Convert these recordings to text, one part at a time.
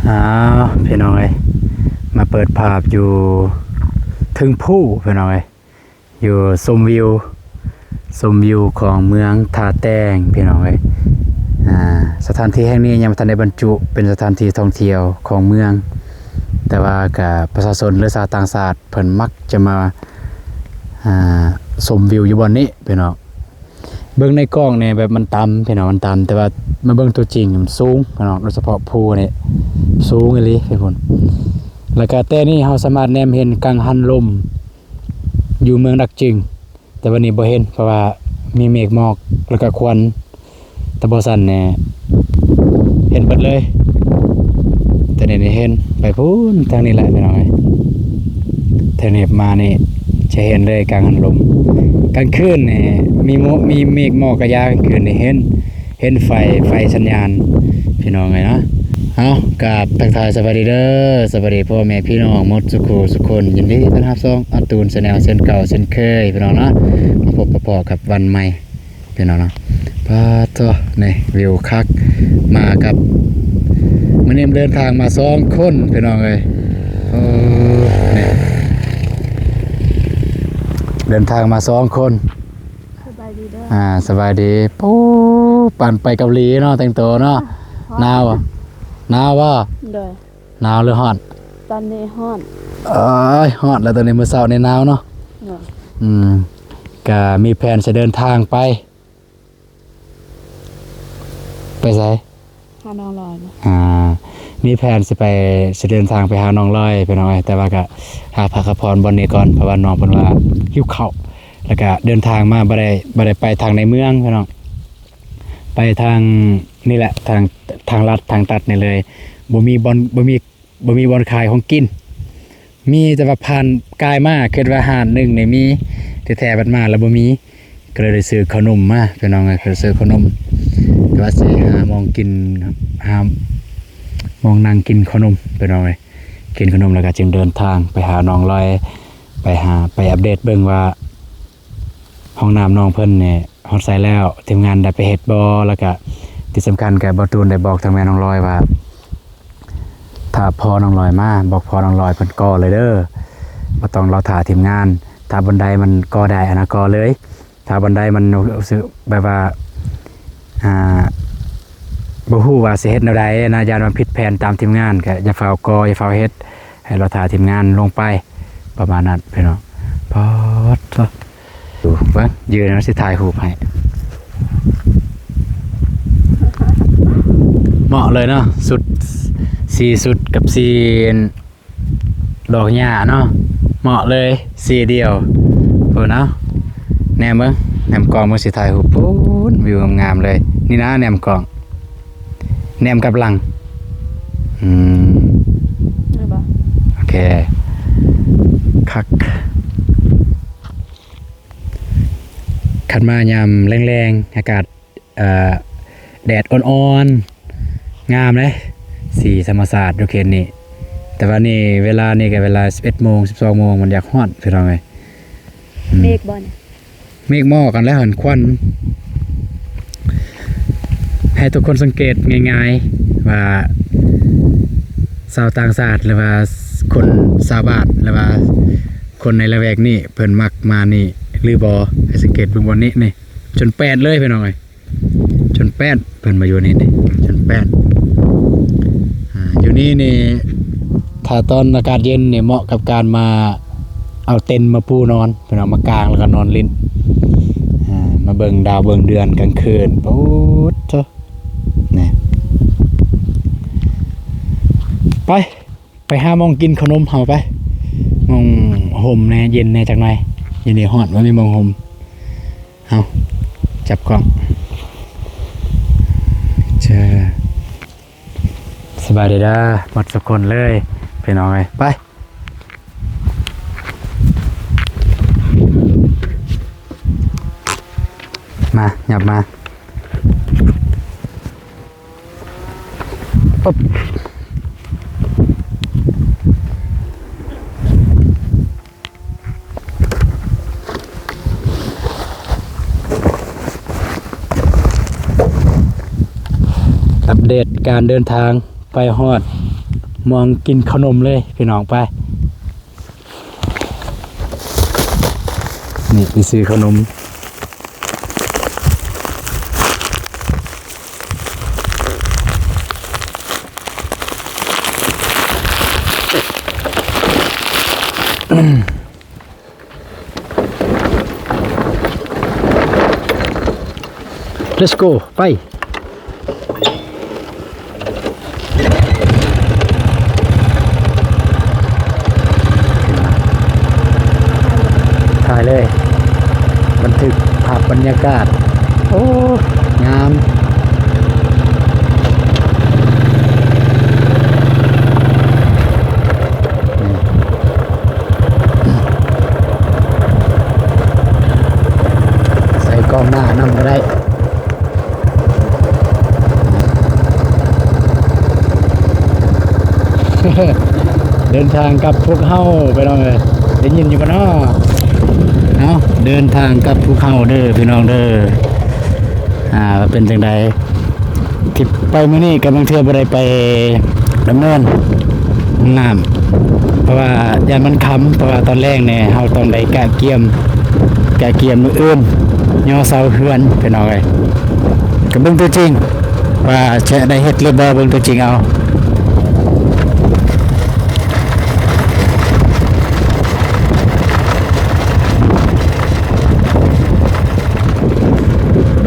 ອ້າວ ພີ່ນ້ອງເອີຍ ມາເປີດພາບຢູ່ເທິງພູ ພີ່ນ້ອງເອີຍ ຢູ່ຊົມວິວ ຊົມວິວຂອງເມືອງທ່າແຕງ ພີ່ນ້ອງເອີຍ. ອ່າ ສະຖານທີ່ແຫ່ງນີ້ຍັງບໍ່ທັນໄດ້ບັນຈຸເປັນສະຖານທີ່ທ່ອງທ່ຽວຂອງເມືອງ, ແຕ່ວ່າກະປະຊາຊົນ ຫຼື ຊາວຕ່າງຊາດ ເພິ່ນມັກຈະມາ ອ່າ ຊົມວິວຢູ່ບ່ອນນີ້ ພີ່ນ້ອງ. ເບິ່ງໃນກ້ອງນີ້ແບບມັນຕ່ຳ ພີ່ນ້ອງ ມັນຕ່ຳ, ແຕ່ວ່າມາເບິ່ງຕົວຈິງມັນສູງ ພີ່ນ້ອງ, ໂດຍສະເພາະພູນີ້ສູງອີ່ຫຼີ ພີ່ນ້ອງ. ແລ້ວກະແຕ່ນີ້ເຮົາສາມາດແນມເຫັນກັງຫັນລົມຢູ່ເມືອງດາກຈຶງ, ແຕ່ວ່ານີ້ບໍ່ເຫັນ ເພາະວ່າມີເມກໝອກ ແລ້ວກະຄວັນ. ຕາບໍ່ສັ່ນແນ່ ເຫັນເບິດເລີຍ. ແຕ່ນີ້ນີ້ເຫັນໄປພຸ້ນ ທາງນີ້ແຫຼະ ພີ່ນ້ອງເອີຍ. ແຖວນີ້ມານີ້ຈະເຫັນເລີຍກາງຫັນລົມ. ກາງຄືນນີ້ມີໂມ ມີເມກໝອກກະຢ່າ, ກາງຄືນນີ້ເຫັນ ເຫັນໄຟ ໄຟສັນຍານ ພີ່ນ້ອງເອີຍເນາະ. ເອົາ ກາບທັກທາຍສະບາຍດີເດີ ສະບາຍດີພໍ່ແມ່ພີ່ນ້ອງໝົດສູ່ຄູ່ສູ່ຄົນ. ຍິນດີຕ້ອນຮັບຊ່ອງອາຕູນແຊນແນວເຊັ່ນເກົ່າເຊັ່ນເຄີຍ ພີ່ນ້ອງເນາະ. ມາພົບມາພໍ້ກັບວັນໃໝ່ ພີ່ນ້ອງເນາະ. ປາດໂທ້ ນີ້ວິວຄັກ ມາກັບ ມື້ນີ້ເດີນທາງມາສອງຄົນ ພີ່ນ້ອງເອີຍ. ໂອ້ ນີ້ ເດີນທາງມາສອງຄົນ. ສະບາຍດີເດີ. ອ່າ ສະບາຍດີ. ໂອ້ ປານໄປເກົາຫຼີເນາະ ແຕ່ງໂຕເນາະ. ໜາວບໍ່? ໜາວບໍ່? ໂດຍ. ໜາວຫຼືຮ້ອນ? ຕອນນີ້ຮ້ອນ. ເອີຍ ຮ້ອນແລ້ວຕອນນີ້, ມື້ເຊົ້ານີ້ໜາວເນາະ. ໂດຍ. ອືມ ກະມີແຜນຈະເດີນທາງໄປ ໄປໃສ? ຫານ້ອງລອຍ. ອ່າ ມີແຜນຊິໄປ ຊິເດີນທາງໄປຫານ້ອງລອຍ ພີ່ນ້ອງເອີຍ, ແຕ່ວ່າກະຫາພັກຫາຜ່ອນບ່ອນນີ້ກ່ອນ ເພາະວ່ານ້ອງເພິ່ນວ່າຫິວເຂົ້າ. ແລ້ວກະເດີນທາງມາບໍ່ໄດ້ ບໍ່ໄດ້ໄປທາງໃນເມືອງ ພີ່ນ້ອງ, ໄປທາງນີ້ແຫຼະ ທາງ ທາງລັດ ທາງຕັດນີ້ເລີຍ. ບໍ່ມີບ່ອນ ບໍ່ມີ ບໍ່ມີບ່ອນຂາຍຂອງກິນ, ມີແຕ່ວ່າຜ່ານກາຍມາ ຄິດວ່າຮ້ານໜຶ່ງນີ້ມີ ທີ່ແທ້ບັດມາແລ້ວບໍ່ມີ. ກໍເລີຍໄດ້ຊື້ເຂົ້າໜົມມາ ພີ່ນ້ອງເອີຍ, ກໍໄດ້ຊື້ເຂົ້າໜົມ. ແຕ່ວ່າຊິຫາໝ່ອງກິນ ຫາໝ່ອງນັ່ງກິນເຂົ້າໜົມ ພີ່ນ້ອງເອີຍ. ກິນເຂົ້າໜົມແລ້ວກໍຈຶ່ງເດີນທາງໄປຫານ້ອງລອຍ ໄປຫາ ໄປອັບເດດເບິ່ງວ່າ ຫ້ອງນ້ຳນ້ອງເພິ່ນນີ້ຮອດໃສແລ້ວ ທີມງານໄດ້ໄປເຮັດບໍ່? ແລ້ວກະທີ່ສຳຄັນກະບ່າວຕູນໄດ້ບອກທາງແມ່ນ້ອງລອຍວ່າ ຖ້າພໍ່ນ້ອງລອຍມາ ບອກພໍ່ນ້ອງລອຍເພິ່ນກໍ່ເລີຍເດີ, ບໍ່ຕ້ອງລໍຖ້າທີມງານ. ຖ້າບ່ອນໃດມັນກໍ່ໄດ້ ອັນນັ້ນກໍ່ເລີຍ, ຖ້າບ່ອນໃດມັນຮູ້ສຶກແບບວ່າ ອ່າ ບໍ່ຮູ້ວ່າຊິເຮັດແນວໃດນະ, ຢ້ານວ່າຜິດແຜນຕາມທີມງານ ກະຢ່າຟ້າວກໍ່ ຢ່າຟ້າວເຮັດ, ໃຫ້ລໍຖ້າທີມງານລົງໄປ ປະມານນັ້ນ ພີ່ນ້ອງ. ປາດໂທ້ ເບິ່ງ ຢືນເຮົາຊິຖ່າຍຮູບໃຫ້. ເໝາະເລີຍເນາະ ຊຸດ ສີຊຸດກັບສີດອກຫຍ້າເນາະ, ເໝາະເລີຍ ສີດຽວ. ພຸ້ນເອົາ ແນມເບິ່ງ ແນມກ້ອງເບິ່ງ ຊິຖ່າຍຮູບ ພຸ້ນ ວິວງາມໆເລີຍ. ນີ້ນະ ແນມກ້ອງ ແນມກັບຫຼັງ. ອືມ ໄດ້ບໍ່? ໂອເຄ ຄັກ. ຄັນມາຍາມແລງໆ ອາກາດ ເອີ ແດດອ່ອນໆ ງາມເດ້ ສີທຳມະຊາດຢູ່ເຂດນີ້. ແຕ່ວ່ານີ້ ເວລານີ້ກໍເວລາສິບເອັດໂມງ ສິບສອງໂມງ ມັນຢາກຮ້ອນ ພີ່ນ້ອງເອີຍ. ອືມ ເມກບໍ່ນີ້? ເມກໝອກກັນແລ້ວຫັ້ນ ຄວັນ. ໃຫ້ທຸກຄົນສັງເກດງ່າຍໆ ວ່າຊາວຕ່າງຊາດ ຫຼືວ່າຄົນຊາວບ້ານ ຫຼືວ່າຄົນໃນລະແວກນີ້ ເພິ່ນມັກມານີ້ຫຼືບໍ່. ໃຫ້ສັງເກດເບິ່ງບ່ອນນີ້ນີ້ ຈົນແປດເລີຍ ພີ່ນ້ອງເອີຍ. ຈົນແປດ ເພິ່ນມາຢູ່ນີ້ນີ້ ຈົນແປດ. ອ່າ ຢູ່ນີ້ນີ້ ຖ້າຕອນອາກາດເຢັນນີ້ ເໝາະກັບການມາເອົາເຕັນມາປູນອນ ພີ່ນ້ອງ, ມາກາງແລ້ວກໍນອນຫຼິ້ນ. ອ່າ ມາເບິ່ງດາວເບິ່ງເດືອນກາງຄືນ. ໂອ້ໂທ້ ນີ້ ໄປ ໄປຫາໝ່ອງກິນເຂົ້າໜົມເຮົາໄປ, ໝ່ອງຮົ່ມແດ່ ເຢັນແດ່ຈັກໜ່ອຍ. ຢູ່ນີ້ຮ້ອນ ບໍ່ມີໝ່ອງຮົ່ມ. ເອົາ ຈັບກ້ອງ ເຈີ. ສະບາຍດີເດີໝົດທຸກຄົນເລີຍ ພີ່ນ້ອງເອີຍ. ໄປ ມາ ຫຍັບມາ. ອັບເດດການເດີນທາງໄປຮອດ ມອງກິນເຂົ້າໜົມເລີຍພີ່ນ້ອງ. ໄປ ນີ້ໄປຊື້ເຂົ້າໜົມ. Let's go ໄປ. ຖ່າຍເລີຍ ບັນທຶກພາບບັນຍາກາດ. ໂອ້ ງາມ. ໃສ່ກ້ອງໜ້ານຳກໍໄດ້. ເດີນທາງກັບພວກເຮົາ ພີ່ນ້ອງເອີຍ ໄດ້ຍິນຢູ່ບໍ່ນໍ? ເອົາ ເດີນທາງກັບພວກເຮົາເດີ ພີ່ນ້ອງເດີ. ອ່າ ເປັນຈັ່ງໃດ? ທີ່ໄປມື້ນີ້ກໍບາງເທື່ອບໍ່ໄດ້ໄປດຳເນີນນ້ຳ ເພາະວ່າຢ້ານມັນຄ່ຳ ເພາະວ່າຕອນແລງນີ້ເຮົາຕ້ອງໄດ້ກະກຽມ ກະກຽມມື້ອື່ນຍໍເສົາເຮືອນ ພີ່ນ້ອງເອີຍ. ກໍເບິ່ງຕົວຈິງວ່າຈະໄດ້ເຮັດຫຼືບໍ່ ເບິ່ງຕົວຈິງເອົາ.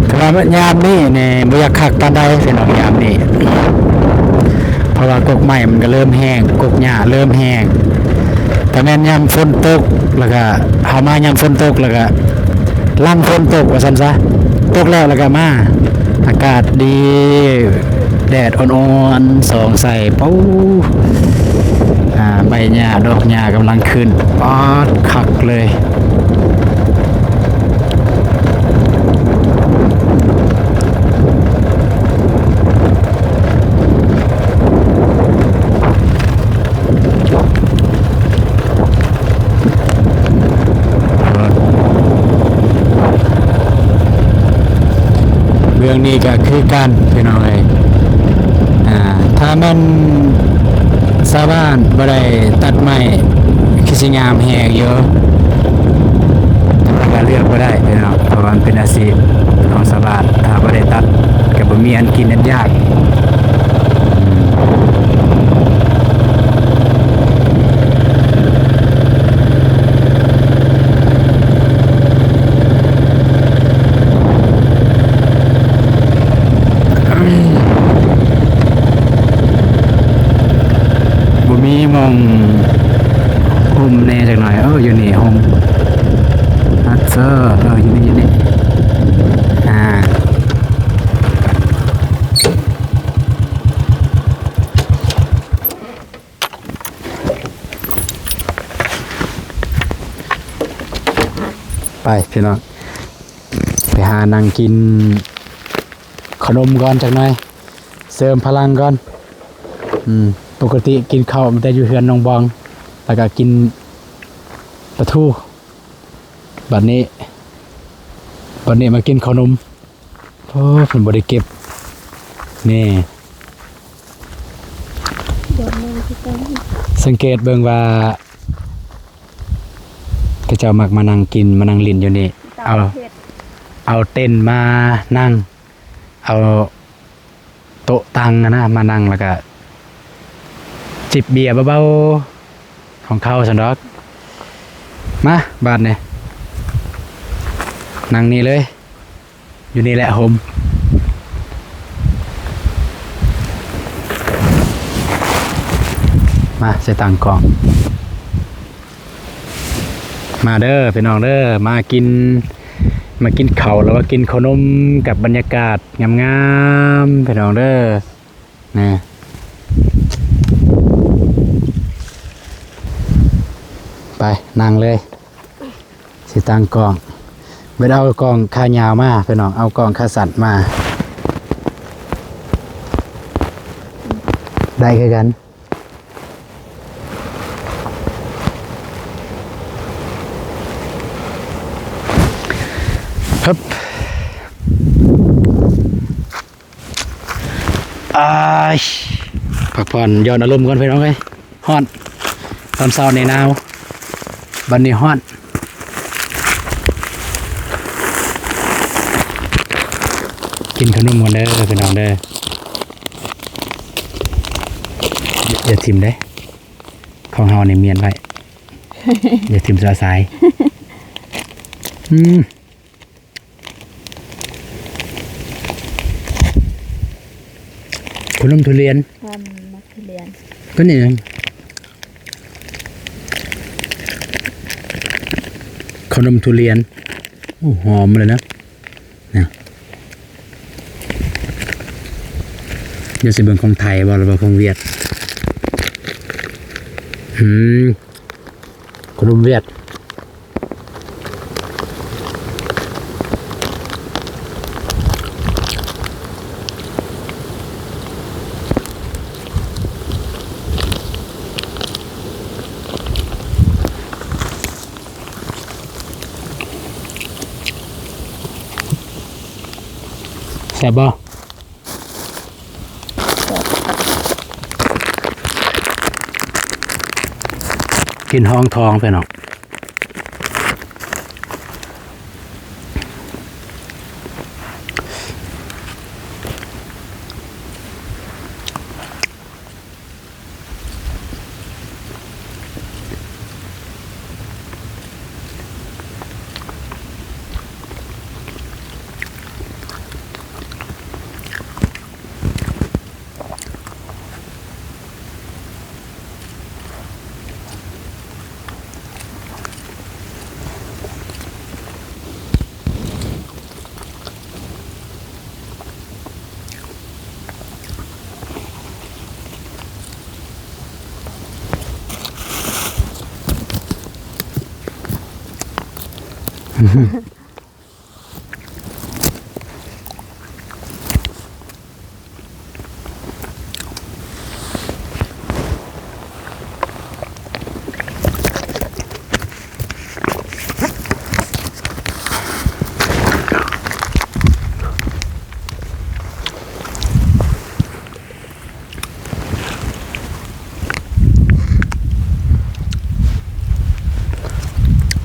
ແຕ່ວ່າຍາມນີ້ນີ້ບໍ່ຢາກຄັກປານໃດພີ່ນ້ອງ ຍາມນີ້ ເພາະວ່າກົກໄມ້ມັນກໍເລີ່ມແຫ້ງ ກົກຫຍ້າເລີ່ມແຫ້ງ. ຖ້າແມ່ນຍາມຝົນຕົກ ແລ້ວກໍເຮົາມາຍາມຝົນຕົກ ແລ້ວກໍຫຼັງຝົນຕົກວ່າຊັ້ນຊະ ຕົກແລ້ວ ແລ້ວກໍມາ ອາກາດດີ ແດດອ່ອນໆສ່ອງໃສ່ ປູ ອ່າ ໃບຫຍ້າ ດອກຫຍ້າກຳລັງຂຶ້ນ ປາດ ຄັກເລີຍ. ເບື້ອງນີ້ກໍຄືກັນພີ່ນ້ອງເອີຍ ອ່າ ຖ້າແມ່ນຊາວບ້ານບໍ່ໄດ້ຕັດໄມ້ ຄືຊິງາມແຮງຢູ່ ແຕ່ວ່າກໍເລືອກບໍ່ໄດ້ພີ່ນ້ອງ ເພາະວ່າມັນເປັນອາຊີບຂອງຊາວບ້ານ ຖ້າບໍ່ໄດ້ຕັດ ກໍບໍ່ມີອັນກິນອັນຢາກ. ບໍ່ມີໝ່ອງຮົ່ມແດ່ຈັກໜ້ອຍ. ເອີ ຢູ່ນີ້ຮົ່ມ ອາເຊີ ເອີ ຢູ່ນີ້ ຢູ່ນີ້ ອ່າ. ໄປພີ່ນ້ອງ ໄປຫານັ່ງກິນເຂົ້າໜົມກ່ອນຈັກໜ້ອຍ ເສີມພະລັງກ່ອນ. ອືມ ປົກກະຕິກິນເຂົ້າມີແຕ່ຢູ່ເຮືອນນ້ອງບອງ ແລ້ວກໍກິນປາທູ. ບັດນີ້ ບັດນີ້ມາກິນເຂົ້າໜົມ. ໂອ້ ເພິ່ນບໍ່ໄດ້ເກັບ ນີ້ ດອກໜຶ່ງຄືກັນ. ສັງເກດເບິ່ງວ່າ ເຂົາເຈົ້າມັກມານັ່ງກິນ ມານັ່ງຫຼິ້ນຢູ່ນີ້ ເອົາ ເອົາເຕັນມານັ່ງ ເອົາໂຕະຕັ່ງຫັ້ນນະມານັ່ງ ແລ້ວກະຈິບເບຍເບົາໆ ຂອງເຂົາຊັ້ນດອກ. ມາ ບາດນີ້ ນັ່ງນີ້ເລີຍ. ຢູ່ນີ້ແຫຼະຮົ່ມ. ມາ ຊິຕັ້ງກ້ອງ. ມາເດີພີ່ນ້ອງເດີ ມາກິນ ມາກິນເຂົ້າ ຫຼືວ່າກິນເຂົ້າໜົມກັບບັນຍາກາດງາມໆ ພີ່ນ້ອງເດີ. ນີ້ ໄປ ນັ່ງເລີຍ ຊິຕັ້ງກ້ອງ. ບໍ່ໄດ້ເອົາກ້ອງຂາຍາວມາພີ່ນ້ອງ ເອົາກ້ອງຂາສັ້ນມາ. ໄດ້ຄືກັນ. ຮຶບ. ອາຍ ພັກຜ່ອນຢ່ອນອາລົມກ່ອນພີ່ນ້ອງເອີຍ. ຮ້ອນ ຕອນເຊົ້ານີ້ໜາວ ບັດນີ້ຮ້ອນ. ກິນຂະໜົມກ່ອນເດີພີ່ນ້ອງເດີ. ຢ່າ ຢ່າຖິ້ມເດ້ ຂອງເຮົານີ້ມ້ຽນໄວ້. ຢ່າຖິ້ມຊະຊາຍ. ອືມ ຂະໜົມທຸລຽນ. ມັນມັກທຸລຽນ. ກໍນີ້ນະ ຂະໜົມທຸລຽນ. ໂອ້ ຫອມເລີຍນະ. ນະ ດຽວຊິເບິ່ງຂອງໄທບໍ່ ຫຼືວ່າຂອງຫວຽດ. ອືມ ຂະໜົມຫວຽດ. ແຊບບໍ່? ກິນຮອງທອງພີ່ນ້ອງ.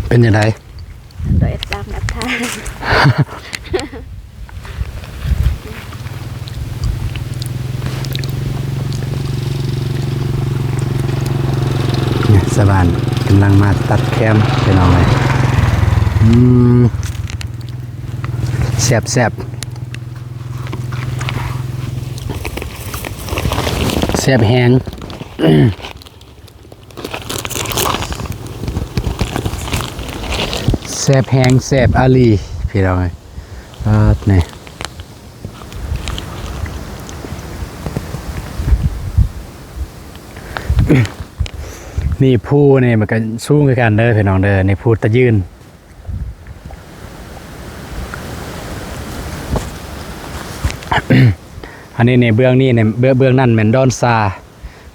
ເປັນຈັ່ງໃດ? ໂດຍ ຕາມແບບທ່ານ ນີ້ ຊາວບ້ານກຳລັງມາຕັດແຄມ ພີ່ນ້ອງເອີຍ. ອືມ ແຊບໆ ແຊບແຮງ. ແຊບແຮງ ແຊບອີ່ຫຼີ ພີ່ນ້ອງເອີຍ. ປາດ ນີ້ ນີ້ພູນີ້ມັນກໍສູງຄືກັນເດີ ພີ່ນ້ອງເດີ. ນີ້ພູຕະຢືນ. ອັນນີ້ນີ້ ເບື້ອງນີ້ນີ້ ເບື້ອງ ເບື້ອງນັ້ນແມ່ນດອນຊາ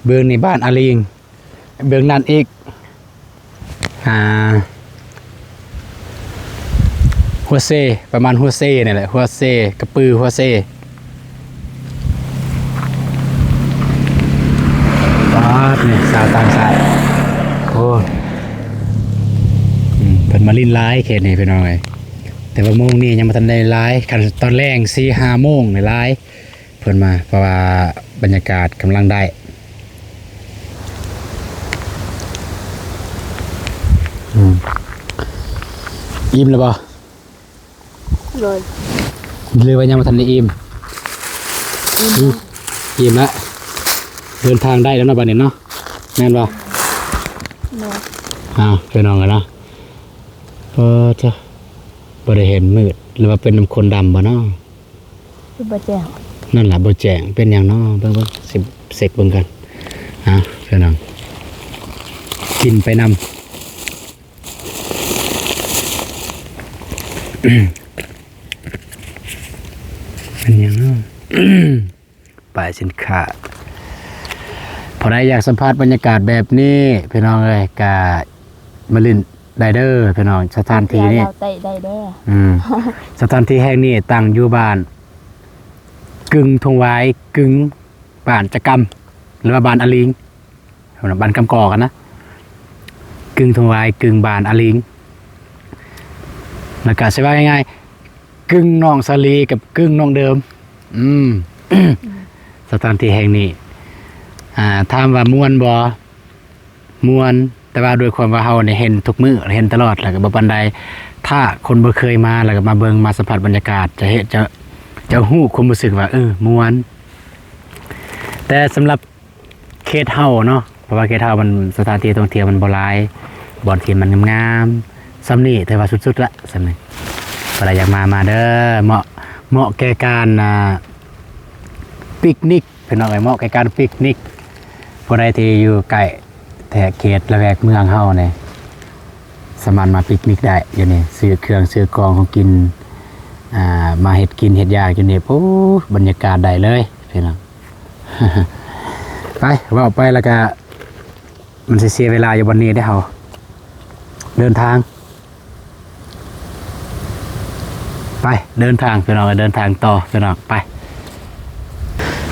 ເບື້ອງນີ້ບ້ານອາລິງ. ເບື້ອງນັ້ນອີກ ອ່າ ຫົວເຊ ປະມານຫົວເຊນີ້ແຫຼະ ຫົວເຊ ກະປືຫົວເຊ. ປາດ ນີ້ ຊາວຕ່າງຊາດ ໂອ້ ອືມ ເພິ່ນມາຫຼິ້ນຫຼາຍເຂດນີ້ ພີ່ນ້ອງເອີຍ. ແຕ່ວ່າໂມງນີ້ຍັງບໍ່ທັນໄດ້ຫຼາຍ ຄັນຕອນແລງ ສີ່ຫ້າໂມງນີ້ຫຼາຍ. ເພິ່ນມາ ເພາະວ່າບັນຍາກາດກຳລັງໄດ້. ອືມ ອີ່ມແລ້ວບໍ່? ໂດຍ. ຫຼືວ່າຍັງບໍ່ທັນໄດ້ອີ່ມ? ອີ່ມ ອີ່ມລະ ເດີນທາງໄດ້ແລ້ວເນາະ ບັດນີ້ເນາະ ແມ່ນບໍ່? ໂດຍ. ອ້າວ ພີ່ນ້ອງເອີຍເນາະ ເອີ ເຈົ້າ ບໍ່ໄດ້ເຫັນມືດ ຫຼືວ່າເປັນນຳຄົນດຳບໍ່ເນາະ? ຄືບໍ່ແຈ້ງ ນັ້ນລະບໍ່ແຈ້ງ ເປັນຫຍັງເນາະ? ເບິ່ງໆ ຊິເຊັກເບິ່ງກ່ອນ. ເອົາ ພີ່ນ້ອງ ກິນໄປນຳ. ເປັນຫຍັງເນາະ? ປ້າຍສິນຄ້າ. ຜູ້ໃດຢາກສຳຜັດບັນຍາກາດແບບນີ້ ພີ່ນ້ອງເອີຍ ກະມາຫຼິ້ນໄດ້ເດີພີ່ນ້ອງ. ສະຖານທີ່ນີ້ ເຈົ້າເຕະໄດ້ເດີ. ອືມ ສະຖານທີ່ແຫ່ງນີ້ຕັ້ງຢູ່ບ້ານກຶງທົ່ງຫວາຍ ກຶງບ້ານຈະກຳ. ຫຼືວ່າບ້ານອາລິງ ບ້ານກຳກອກຫັ້ນນະ ກຶ່ງທົ່ງຫວາຍ ກຶ່ງບ້ານອາລິງ ແລ້ວກະຊິວ່າງ່າຍໆ ກຶ່ງໜອງສາລີກັບກຶ່ງໜອງເດີມ. ອືມ ສະຖານທີ່ແຫ່ງນີ້ ອ່າ ຖາມວ່າມ່ວນບໍ່? ມ່ວນ ແຕ່ວ່າດ້ວຍຄວາມວ່າເຮົານີ້ເຫັນທຸກມື້ ເຫັນຕະຫຼອດ ແລ້ວກໍບໍ່ປານໃດ. ຖ້າຄົນບໍ່ເຄີຍມາ ແລ້ວກໍມາເບິ່ງ ມາສຳຜັດບັນຍາກາດ ຈະເຮັດ ຈະ ຈະຮູ້ຄວາມຮູ້ສຶກວ່າ ເອີ ມ່ວນ. ແຕ່ສຳລັບເຂດເຮົາເນາະ ເພາະວ່າເຂດເຮົາມັນ ສະຖານທີ່ທ່ອງທ່ຽວມັນບໍ່ຫຼາຍ ບ່ອນທີ່ມັນງາມໆ ສ່ຳນີ້ຖືວ່າສຸດໆລະ ສ່ຳນີ້. ຜູ້ໃດຢາກມາ ມາເດີ ເໝາະ ເໝາະແກ່ການ ອ່າ ປິກນິກ ພີ່ນ້ອງເອີຍ ເໝາະແກ່ການປິກນິກ. ຜູ້ໃດທີ່ຢູ່ໃກ້ແຖກເຂດລະແວກເມືອງເຮົານີ້ ສາມາດມາປິກນິກໄດ້ຢູ່ນີ້ ຊື້ເຄື່ອງຊື້ຂອງຂອງກິນ ອ່າ ມາເຮັດກິນເຮັດຢາກຢູ່ນີ້. ໂອ້ ບັນຍາກາດໄດ້ເລີຍພີ່ນ້ອງ. ໄປ ເວົ້າໄປແລ້ວກະ ມັນຊິເສຍເວລາຢູ່ບ່ອນນີ້ເດ້ເຮົາ ເດີນທາງ ໄປ ເດີນທາງພີ່ນ້ອງ ເດີນທາງຕໍ່ພີ່ນ້ອງ ໄປ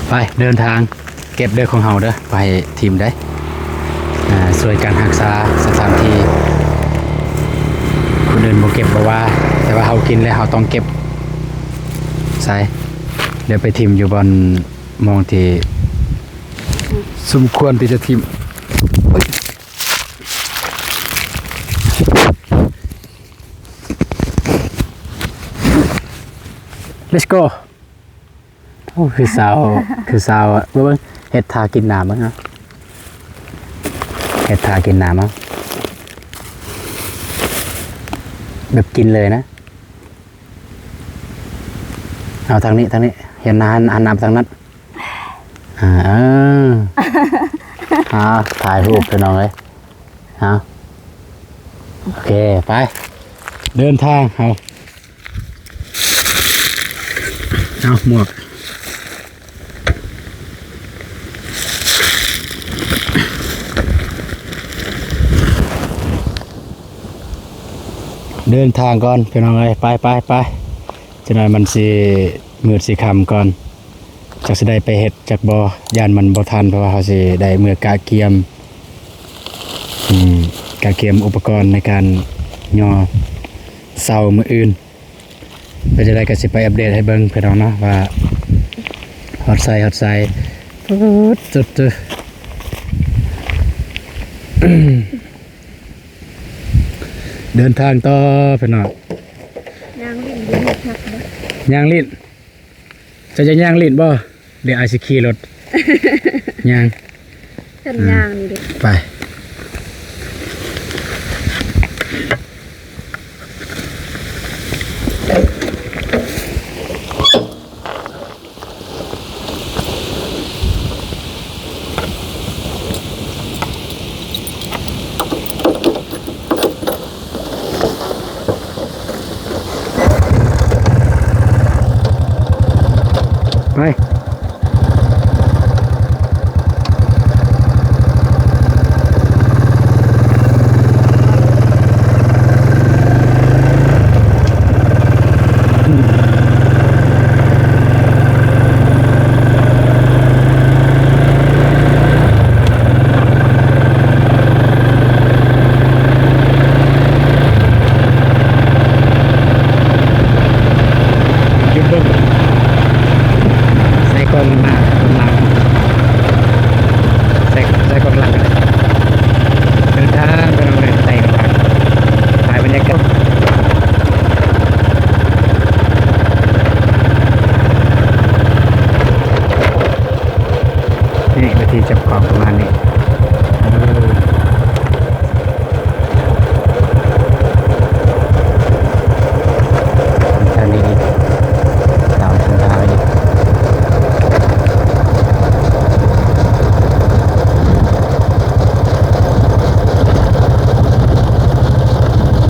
ໄປ ເດີນທາງ. ເກັບເດີຂອງເຮົາເດີ ບໍ່ໃຫ້ຖິ້ມເດ້. ອ່າ ຊ່ວຍກັນຮັກສາສະຖານທີ່ ຄົນອື່ນບໍ່ເກັບບໍ່ວ່າ ແຕ່ວ່າເຮົາກິນແລ້ວເຮົາຕ້ອງເກັບ. ໃສ່ ດຽວໄປຖິ້ມຢູ່ບ່ອນ ໝ່ອງທີ່ສົມຄວນທີ່ຈະຖິ້ມ. Let's go. ໂອ້ ຄືສາວ ຄືສາວ ເບິ່ງ ເຮັດທ່າກິນນ້ຳເບິ່ງ ເຮັດທ່າກິນນ້ຳ ແບບກິນເລີຍນະ. ເອົາທາງນີ້ ທາງນີ້ ເຫັນ ຫັນ ຫັນໜ້າໄປທາງນັ້ນ. ອ່າ ເອີ ອ່າ ຖ່າຍຮູບພີ່ນ້ອງເອີຍ. ເອົາ ໂອເຄ ໄປ ເດີນທາງເຮົາ. ເອົາໝວກ ເດີນທາງກ່ອນພີ່ນ້ອງເອີຍ ໄປ ໄປ ໄປ. ຈັກໜ້ອຍມັນຊິມືດຊິຄ່ຳກ່ອນ ຈັກຊິໄດ້ໄປເຮັດຈັກບໍ່ ຢ້ານມັນບໍ່ທັນ ເພາະວ່າເຮົາຊິໄດ້ເມືອກະກຽມ ອືມ ກະກຽມອຸປະກອນໃນການຍໍເສົາມື້ອື່ນ. ເປັນຈັ່ງໃດກໍຊິໄປອັບເດດໃຫ້ເບິ່ງພີ່ນ້ອງເນາະ ວ່າຮອດໃສ ຮອດໃສ. ເດີນທາງຕໍ່ພີ່ນ້ອງ. ຍ່າງຫຼິ້ນຢູ່ນີ້ຄັກບໍ່? ຍ່າງຫຼິ້ນ. ເຈົ້າຈະຍ່າງຫຼິ້ນບໍ່? ດຽວອ້າຍຊິຂີ່ລົດຍ່າງ. ຄັນ ອືມ ຍ່າງນີ້ເດ້. ໄປ. ໄປ ຢຸດເບິ່ງ ໃສ່ກ້ອງໜ້າ ກ້ອງຫຼັງ ໃສ່ ໃສ່ກ້ອງຫຼັງກໍໄດ້. ເດີນທາງໄປເນາະ ໄປກັນ ຖ່າຍບັນຍາກາດ. ນີ້ ວິທີຈັບຂອງປະມານນີ້ ເອີ. ທາງນີ້ອີກ ຕາມເສັ້ນທາງອີກ.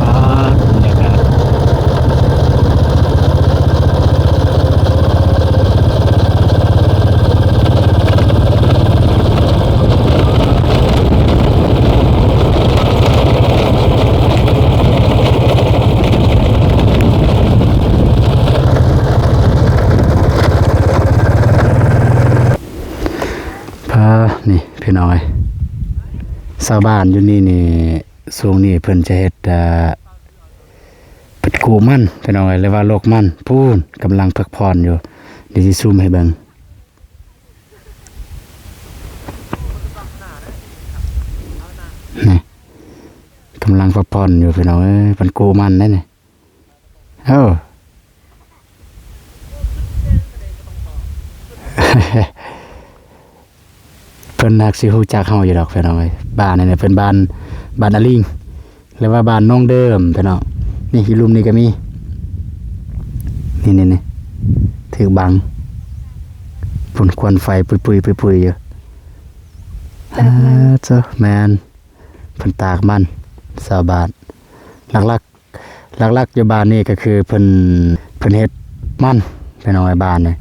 ປາດ ບັນຍາກາດ. ເ ພີ່ນ້ອງເອີຍ ຊາວບ້ານຢູ່ນີ້ນີ້ ຊ່ວງນີ້ເພິ່ນຈະເຮັດ ເອີ ເພິ່ນກູ້ມັນ ພີ່ນ້ອງເອີຍ ຫຼືວ່າໂລກມັນ ພຸ້ນ ກຳລັງພັກຜ່ອນຢູ່ ດຽວຊິຊູມໃຫ້ເບິ່ງ ນີ້ ກຳລັງພັກຜ່ອນຢູ່ ພີ່ນ້ອງເອີຍ ເພິ່ນກູ້ມັນເດ້ນີ້. ເອີ ເພິ່ນໜ້າຊິຮູ້ຈັກເຮົາຢູ່ດອກ ພີ່ນ້ອງເອີຍ ບ້ານນີ້ເປັນບ້ານ ບ້ານອາລິງ ຫຼືວ່າບ້ານໜອງເດີມ ພີ່ນ້ອງ. ນີ້ ຢູ່ລຸ່ມນີ້ກໍມີ ນີ້ໆ ຖືກບັງ ພຸ້ນ ຄວັນໄຟປຸຍໆ ປຸຍໆ ຢູ່ ຕາກມັນ ເຈົ້າ ແມ່ນ ເພິ່ນຕາກມັນ ຊາວບ້ານ ຫຼັກໆ ຫຼັກໆ ຢູ່ບ້ານນີ້ກໍຄືເພິ່ນ ເພິ່ນເຮັດມັນ ພີ່ນ້ອງເອີຍ ບ້ານນີ້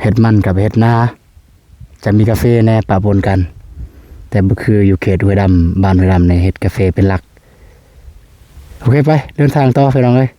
ເຮັດມັນກັບເຮັດນາ ຈະມີກາເຟແດ່ປະປົນກັນ ແຕ່ບໍ່ຄືຢູ່ເຂດຫ້ວຍດຳ ບ້ານຫ້ວຍດຳນີ້ເຮັດກາເຟເປັນຫຼັກ. ໂອເຄ ໄປ ເດີນທາງຕໍ່ ພີ່ນ້ອງເອີຍ.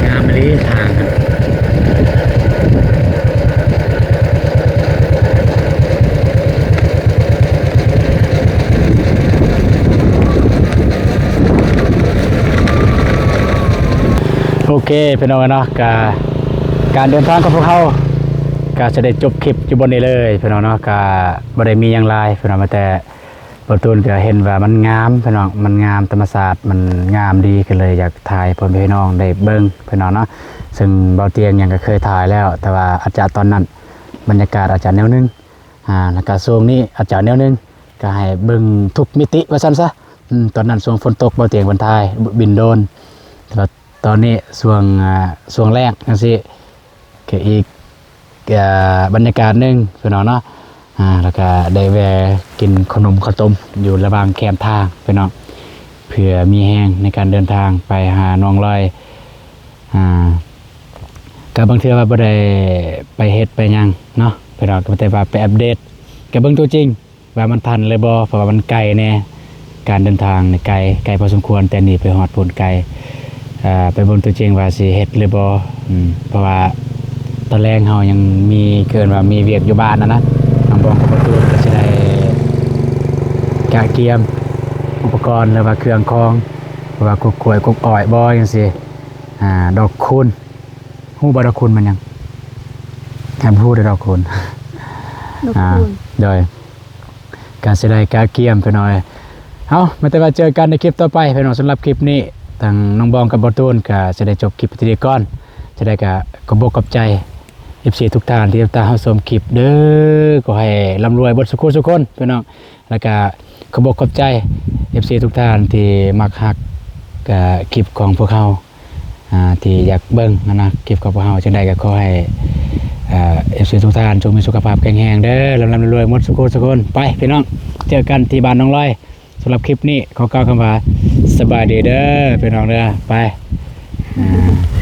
ງາມອີ່ຫຼີທາງ. ໂອເຄ ພີ່ນ້ອງເອີຍເນາະ ກະ ການເດີນທາງຂອງພວກເຮົາກະຈະໄດ້ຈົບຄລິບຢູ່ບ່ອນນີ້ເລີຍ ພີ່ນ້ອງເນາະ. ກະບໍ່ໄດ້ມີຫຍັງຫຼາຍ ພີ່ນ້ອງ ແຕ່ ບ່າວຕູນກໍເຫັນວ່າມັນງາມ ພີ່ນ້ອງ ມັນງາມ ທຳມະຊາດມັນງາມດີ ກໍເລີຍຢາກຖ່າຍໃຫ້ພໍ່ແມ່ພີ່ນ້ອງໄດ້ເບິ່ງ ພີ່ນ້ອງເນາະ. ເຊິ່ງບ່າວຕຽງຫຍັງກໍເຄີຍຖ່າຍແລ້ວ ແຕ່ວ່າອາດຈະຕອນນັ້ນບັນຍາກາດອາດຈະແນວໜຶ່ງ ອາ ແລ້ວກໍຊ່ວງນີ້ອາດຈະແນວໜຶ່ງ ກໍໃຫ້ເບິ່ງທຸກມິຕິວ່າຊັ້ນຊະ. ອືມ ຕອນນັ້ນຊ່ວງຝົນຕົກ ບ່າວຕຽງເພິ່ນຖ່າຍບິນໂດຣນ ແຕ່ວ່າ ຕອນນີ້ຊ່ວງ ອ່າ ຊ່ວງແລງຈັ່ງຊີ້ ກໍອີກ ອ່າ ບັນຍາກາດໜຶ່ງ ພີ່ນ້ອງເນາະ. ອ່າ ແລ້ວກໍໄດ້ແວ່ກິນຂະໜົມເຂົ້າຕົ້ມຢູ່ລະຫວ່າງແຄມທາງ ພີ່ນ້ອງ ເພື່ອມີແຮງໃນການເດີນທາງໄປຫາໜອງລອຍ. ອ່າ ກໍບາງເທື່ອວ່າບໍ່ໄດ້ໄປເຮັດໄປຫຍັງເນາະ ພີ່ນ້ອງ ກໍມີແຕ່ວ່າໄປອັບເດດ ກໍເບິ່ງຕົວຈິງ ວ່າມັນທັນຫຼືບໍ່ ເພາະວ່າມັນໄກແດ່ ການເດີນທາງນີ້ໄກ ໄກພໍສົມຄວນ ແຕ່ນີ້ໄປຮອດພຸ້ນໄກ. ເອີ ໄປເບິ່ງຕົວຈິງວ່າຊິເຮັດຫຼືບໍ່ ອືມ ເພາະວ່າຕອນແລງເຮົາຍັງມີ ເອີ້ນວ່າມີວຽກຢູ່ບ້ານຫັ້ນນະ ນ້ອງບອງກັບປະຕູນກໍຊິໄດ້ກະກຽມອຸປະກອນ ຫຼືວ່າເຄື່ອງຂອງ ເພາະວ່າກົກກ້ວຍກົກອ້ອຍບໍ່ ຈັ່ງຊີ້ ອ່າ ດອກຄູນ ຮູ້ບໍ່ດອກຄູນມັນຫຍັງ? ແຮມຮູ້ແຕ່ດອກຄູນ ດອກ ອ່າ ຄູນ ໂດຍ ກະຊິໄດ້ກະກຽມໄປໜ້ອຍ. ເອົາ ມາແຕ່ວ່າເຈີກັນໃນຄລິບຕໍ່ໄປພີ່ນ້ອງ. ສຳລັບຄລິບນີ້ ທາງນ້ອງບອງກັບບ່າວຕູນກະຊິໄດ້ຈົບຄລິບທີ່ນີ້ກ່ອນ. ຈະໄດ້ກະຂອບອົກຂອບໃຈ ເອັຟຊີ ທຸກທ່ານທີ່ຕິດຕາມຮັບຊົມຄລິບເດີ. ຂໍໃຫ້ລ່ຳລວຍເບິດສູ່ຄົນສູ່ຄົນພີ່ນ້ອງ. ແລ້ວກະຂອບອົກຂອບໃຈ ເອັຟຊີ ທຸກທ່ານທີ່ມັກຮັກ ເອີ ຄລິບຂອງພວກເຮົາ ອ່າ ທີ່ຢາກເບິ່ງຫັ້ນນະ ຄລິບຂອງພວກເຮົາ. ຈັ່ງໃດກໍຂໍໃຫ້ ເອີ ເອັຟຊີ ທຸກທ່ານຈົ່ງມີສຸຂະພາບແຂງແຮງເດີ ລ່ຳໆລວຍໆໝົດສູ່ຄົນສູ່ຄົນ. ໄປພີ່ນ້ອງ ເຈີກັນທີ່ບ້ານໜອງລອຍ. ສຳລັບຄລິບນີ້ຂໍກ່າວຄຳວ່າ ສະບາຍດີເດີພີ່ນ້ອງເດີ. ໄປ ອ່າ